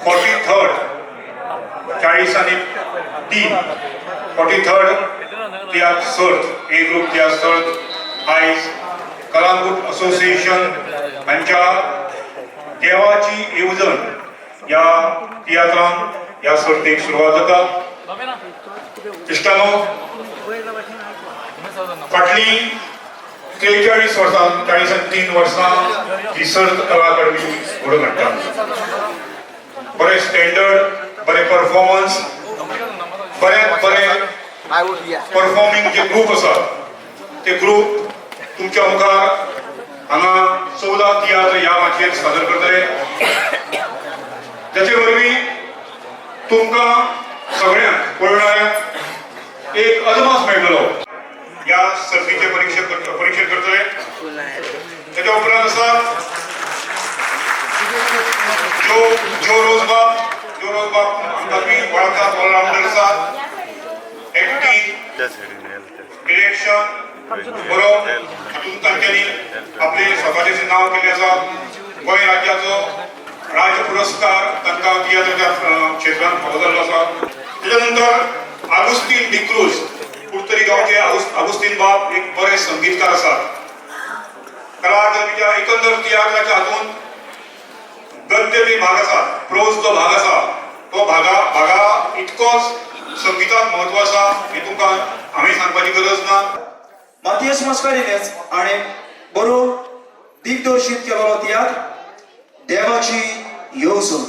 43rd 43 43rd तियात्र सर्त ए group तियात्र सर्त आयज कलांगूट असोसिएशन हांच्या देवाची येवजण ह्या तियात्रान ह्या सर्तीक सुरवात जाता. इश्टानो, फाटलीं 43 वर्सां 43 वर्सां ही सर्त कला अकादमी घडोवन हाडटा. बरें स्टँडर्ड, बरें परफॉर्मन्स, बऱ्यात बरें परफॉर्मिंग जे ग्रूप आसात ते ग्रूप तुमच्या मुखार हांगा 14 तियात्र ह्या माचयेर सादर करतले, जाचे वरवीं तुमकां सगळ्यांक पळोवणाऱ्यांक एक अदमास मेळटलो. ह्या सर्तीचे परीक्षण करतले. त्याच्या उपरांत आसा जो जो रोजबाब. जो रोजबाब आमकां तुमी वळखात, ऑलरावंडर आसात, एक्टींग, डिरेक्शन, बरोवप हातूंत तांच्यांनी आपले स्वताचें नांव केल्लें आसा. गोंय राज्याचो राज्य पुरस्कार तांकां तियात्राच्या क्षेत्रांत फावो जाल्लो आसा. तेच्या नंतर आगुस्तीन डिक्रूज, कुडतरी गांवचे आगुस्तीन बाब एक बरे संगीतकार आसात. कला अकादमीच्या एकंदर तियात्राच्या हातूंत गद्य जे भाग आसा, प्रोज जो भाग आसा, तो भागा भागा इतकोच संगिताक म्हत्व आसा हें तुमकां हांवें सांगपाची गरज ना. मातियस मस्कारिनेस आणि बरो दिग्दर्शीत केलेलो तियात्र देवाची येवजण.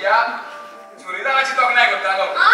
या चुडीदाराची तोखणाय करतालो. आ?